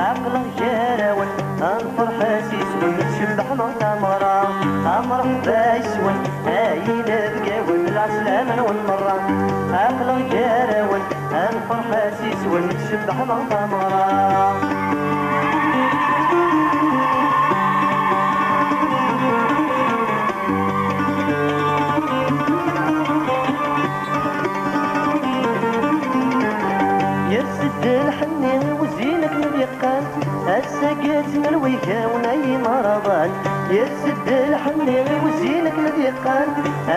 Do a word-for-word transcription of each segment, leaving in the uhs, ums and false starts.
Aql-aɣ gar-awen, ad nferḥ s isem-nwen, tcebbeḥ ma d tameɣra. A mreḥba yes-wen, ay inebgawen, lɛeslama-nwen merra. Aql-aɣ gar-awen, ad nferḥ s isem-nwen, tcebbeḥ ma d tameɣra. Yers-d lḥenni i wezin akken ad yeqqan, ass-agi ad tt-nerwi gar-wen ay imaraḍan. Yers-d lḥenni i wezin akken ad yeqqan,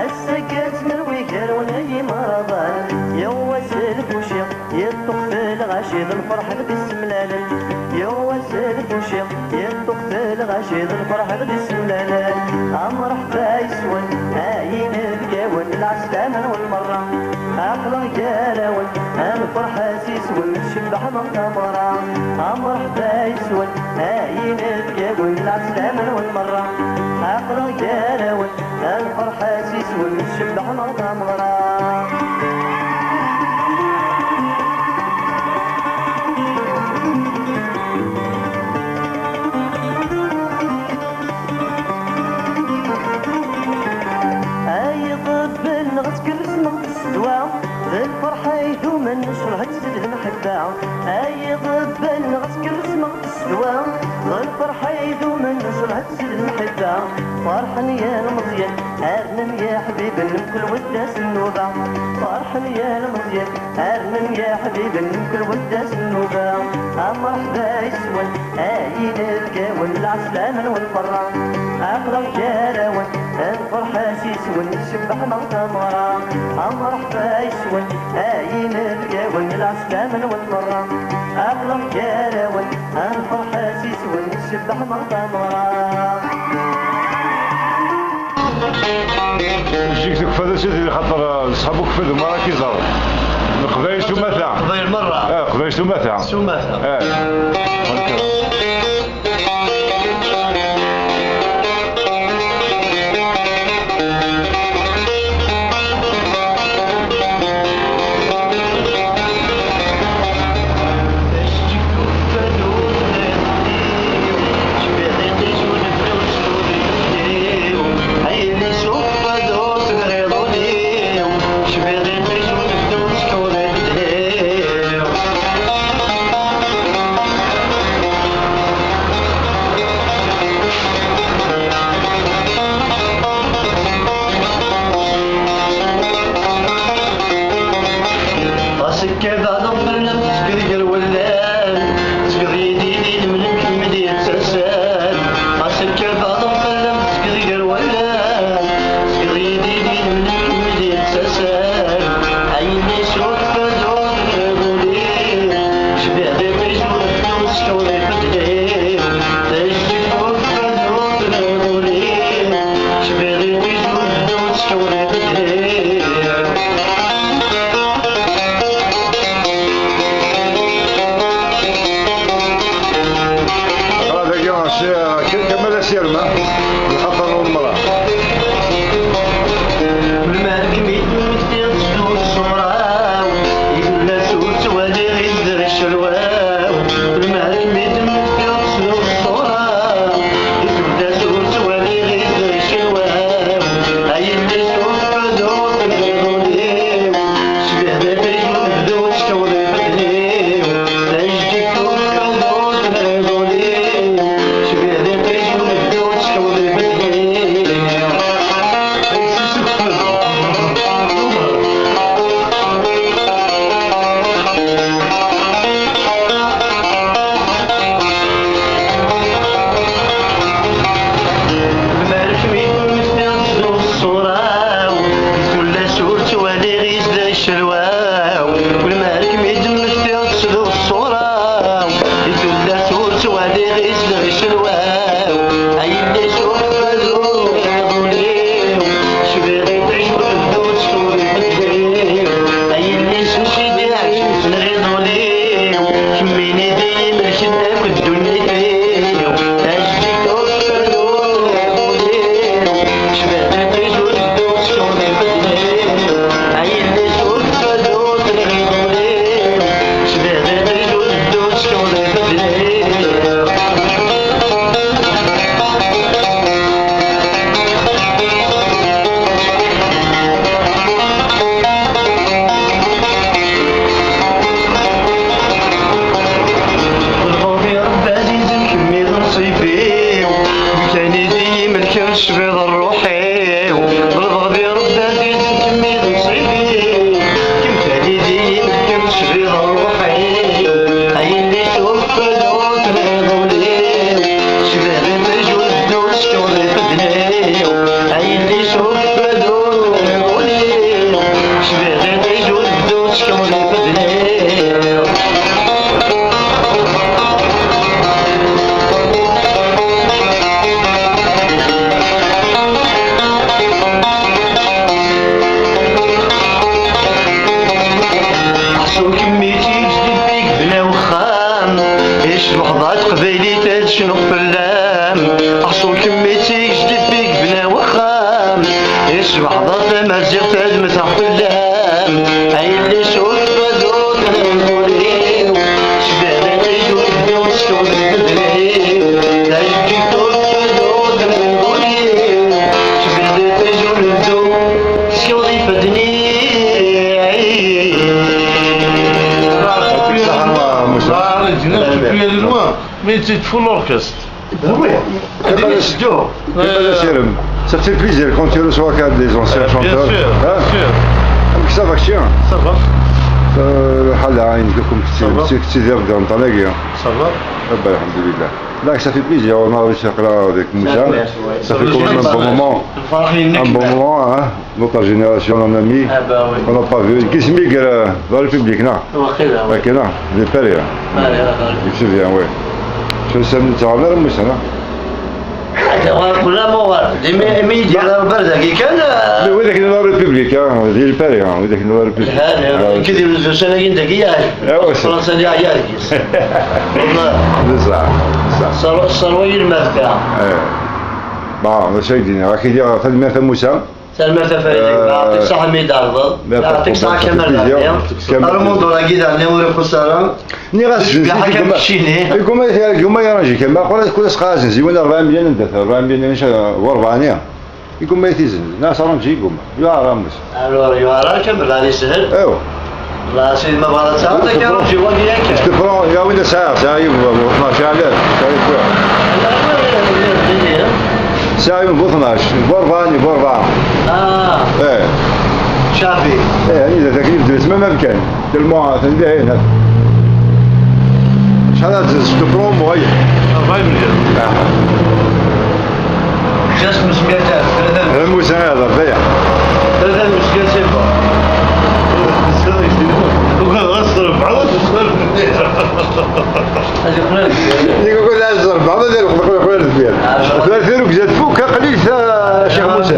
ass-agi ad tt-nerwi gar-wen ay imaraḍan. Yaw ass lbuci, yeṭṭuqt lɣaci d lferḥ ad d-issemlalen. Yaw ass lbuci, yeṭṭuqt lɣaci d lferḥ ad d-issemlalen. A mreḥba yes-wen, ay inebgawen, lɛeslama-nwen merra. Aql-aɣ gar-awen, ad nferḥ s isem-nwen, tcebbeḥ ma d tameɣra. A mreḥba yes-wen, ay inebgawen, lɛeslama-nwen merra. Aql-aɣ gar-awen, ad nferḥ s isem-nwen, tcebbeḥ ma d tameɣra. Ay iḍebbalen ɣas kerrsen ɣef ddwa, d lferḥ ay idumen, necreḥ-d s lḥebba. Ay iḍebbalen ɣas kerrsen ɣef ddwa, d lferḥ ay idumen, necreḥ-d s lḥebba. Ferḥen yilmeẓyen, rnan yiḥbiben, mkul wa d ass n nnuba. Ferḥen yilmeẓyen, rnan yiḥbiben, mkul wa d ass n nnuba. A mreḥba yes-wen, ay inebgawen, lɛeslama-nwen merra. Aql-aɣ gar-awen, ad nferḥ s isem-nwen, tcebbeḥ ma d tameɣra. A mreḥba yes-wen, ay inebgawen, lɛeslama-nwen merra. Aql-aɣ gar-awen, ad nferḥ s isem-nwen, tcebbeḥ ma d tameɣra. Zik tekfa d asidi, xaṭer, eh, ṣṣḥab ukfa d umara k-iẓer. Leqbayel s umata. Leqbayel merra. Eh, Leqbayel s umata. S umata. Eh. Aḥṣul kemmi d tijdid i yebna wexxam, icbeḥ ḍa teqbaylit ad cnuɣ fell-am. Aḥṣul kemmi d tijdid i yebna wexxam, icbeḥ ḍa tamaziɣt ad mmteɣ fell-am. Ay yelli cuf tbadut n ul-iw, cbiḥ di ṭij ur tebdiw tcewd lbedn-iw. Ay yelli cuf tbadut n ul-iw, cbiḥ di ṭij ur tebdiw tcewd ifadden-iw. Merci. Mais c'est full orchestre. Oui. T'es pas le seul. T'es pas le seul. Ça fait plaisir quand tu reçois quand des anciens chanteurs. Bien sûr, bien sûr. Ça va, chien. Ça va. الحال عين لكم كتير كتير ديال القنطة لاقيه. Ça va. الحمد لله. Là, ça fait plaisir, on a réussi à faire avec Moussa. Ça fait quand même un bon moment. Un bon moment, hein. Notre génération, on a mis, on n'a pas vu. Qu'est-ce que dans le public, non? واقيلا. واقيلا، les pères, hein. Je me souviens, ouais. شو سميتها عمر موسى، non? Ula ma uɣal, imi imi yeddi ɣer uberda-agi kan. Mais oui, avec la République, hein, les pères, hein, oui, avec la République. Lhan, kid yuzuz ussan-agi n dagi, yeɛjeb. Ah, ouais, c'est Fransa-nni yeɛya deg-s. Wallah. C'est ça, c'est ça. Ṣṣerwa yelmed kan. Bon, d acu ay d-iniɣ? Ad k-id-iniɣ tanemmirt a Musa. Tanemmirt a Farid, yeɛṭik ṣṣeḥḥa mi d-tɛerḍeḍ. Yeɛṭik ṣṣeḥḥa Kamal Ɛedni. Armundul-agi daɣen ur ixuṣṣ ara. Nniɣ-as ccbiḥa kan keččini. Iguma, iguma yaranji kan. Ma kul, kul asqazen ziwen rebɛa meyya n data, rebɛa meyya n rebɛa. Iguma tizen. Nas aranji iguma. Yuɛer amus. Alors, yuɛer kan, belli ad yeshel. Ew. La, c'est ma bɣiḍ ad taɣeḍ, akka aranji wagi yakan. Je te prends, ya win sɛiɣ, sɛiɣ yiwen, ma sɛiɣ lal, sɛiɣ yiwen. Sɛiɣ yiwen bu tnac, bu rebɛa, bu rebɛa. Ah. Eh. Cafi. Eh, anida taklift, ma, ma kan. Tellement, atan dihin. Acḥal ad tezdeɣ promo, ay. Ṛebɛa melyun. Ah. Just mezmir tlata. Musa ad ṛebɛa. Tlata mezmir, c'est bon. Ugadeɣ ad s-ṛebɛeɣ, ad s-ṛebɛeɣ. Ad yeqqel. Nekk ugadeɣ ad s-ṛebɛeɣ, ad yeqqel, yeqqel, yeqqel. Tura tirrugza tfuk, aql-ik, a Ccix Musa.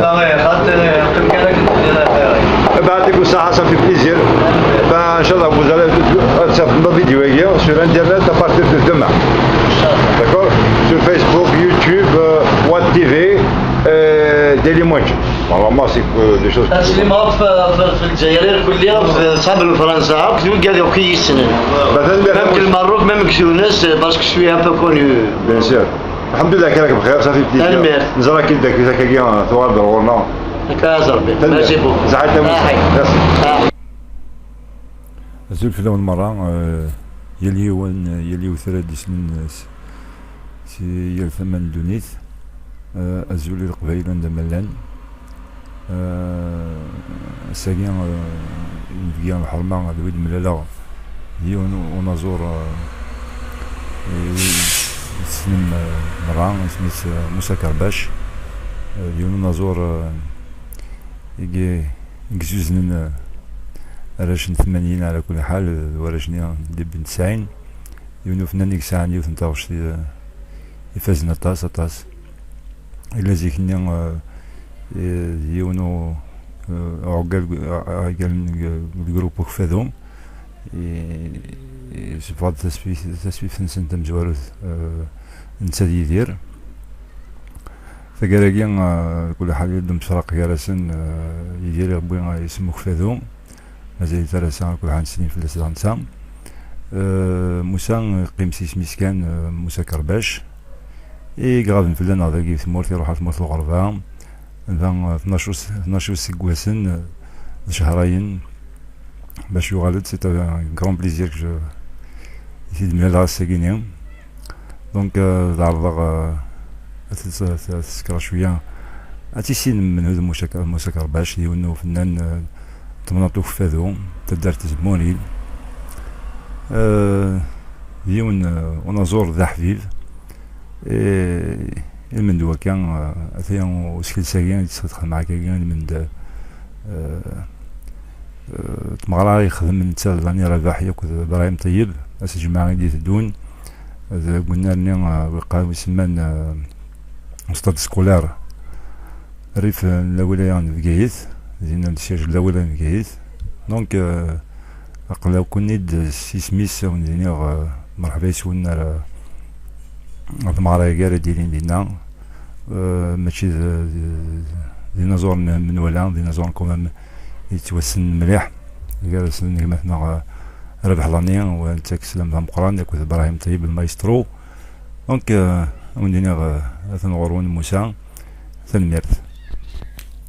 Beɛṭik usaḥa, ça fait plaisir. Ben, inchallah, vous allez, ad tafem la vidéo-agi sur Internet à partir de demain. D'accord? Sur Facebook, YouTube, euh, Watt T V, euh, Daily Mojo. Normalement, c'est que des choses. Aslim ɣef, ɣef, ɣef Lezzayer irkelli, ɣef ṣṣab n Fransa, ɣef wigad akk i yi-yessnen. Même deg Lmerruk, même deg Tunes, parce que je suis un peu connu. Bien sûr. Alḥemdulillah, kan bxir, ça fait plaisir. Tanemmirt. Neẓra-k-id deg takagi, tuɣal-d ɣur-neɣ. Akka aẓerbi. Tanemmirt. Merci beaucoup. Zaḥat. Merci. Azul fell-awen merra, eh, yal yiwen, yal yiwet ara d-islen, eh, s-, si yal tama n ddunit. Eh, azul i Leqbayel anda ma llan. Eh, ass-agi, eh, inebgi lḥerma d wid mlaleɣ d yiwen unaẓur, eh, i, i tessnem, eh, merra, isem-is, eh, Musa Kerbac. Eh, d yiwen unaẓur, eh, i, i izuznen, eh, arrac n tmanyin, ɛla kulli ḥal, eh, d warrac-nni n dib n tesɛin. Yiwen ufennan i yesɛan yiwet n taɣect, eh, ifazen aṭas, aṭas. Illa zik-nni, eh, eh, d yiwen u-, eh, uɛeggal, uɛeggal n, n lgrup Ukfadu. I, i, yessebɣeḍ tasfif-, tasfift-nsen tamezwarut, eh, netta d Yidir. Taggara-agi, eh, kul ḥal yella-d umsraq gar-asen, eh, Yidir iɣewwi, eh, isem Ukfadu. Mazal-it ar ass-a, kul ḥal nettsellim fell-as daɣ netta. Eh, Musa, yeqqim s yisem-is kan, eh, Musa Kerbac. I iɣaben fell-aneɣ dagi di tmurt, iruḥ ar tmurt n lɣerba. Da, eh, tnac us-, tnac useggasen, eh, d cehrayen, bac yuɣal-d, c'est un grand plaisir que je, i t-id-mlaleɣ ass-agi-ni. Donc, euh, ad ɛerḍeɣ, euh, ad t-, ad t-, ad t-sekreɣ cwiya. Ad tissinem menhu d Musa K-, Musa Kerbac, d yiwen n ufennan, euh, n temnaḍt Ukeffadu, taddart Zemmuri. Euh, d yiwen, euh, unaẓur d aḥbib. Eh, ilmend wakka, eh, ata usekles-agi i d-tesxedxem akka, ilmend, eh, eh, tmeɣra i yexdem netta d Lani Rabaḥi akked Ibrahim Ṭeyyeb, ass n lǧemɛa i d-iteddun, d agunnar-nni, eh, wi qqaren, wi semman, eh, Stade Scolaire, rrif n lawilaya n Bgayet, dinna n siège n lawilaya n Bgayet. Donc, eh, Aql-aken-id s isem-is, a wen-d-iniɣ, eh, merḥba yes-wen ar, ar tmeɣra-agi ara d-ilin dinna. Eh, mačči d, d, d inaẓuren n menwala, d inaẓuren quand même yettwassnen mliḥ gar-asen gma-tneɣ, eh, Rabeḥ Lani, wa nettak sslam d ameqqran, akked Ibrahim Ṭeyyeb, le maestro. Donc, eh, a wen-d-iniɣ, eh, atan ɣur-wen Musa. Tanemmirt.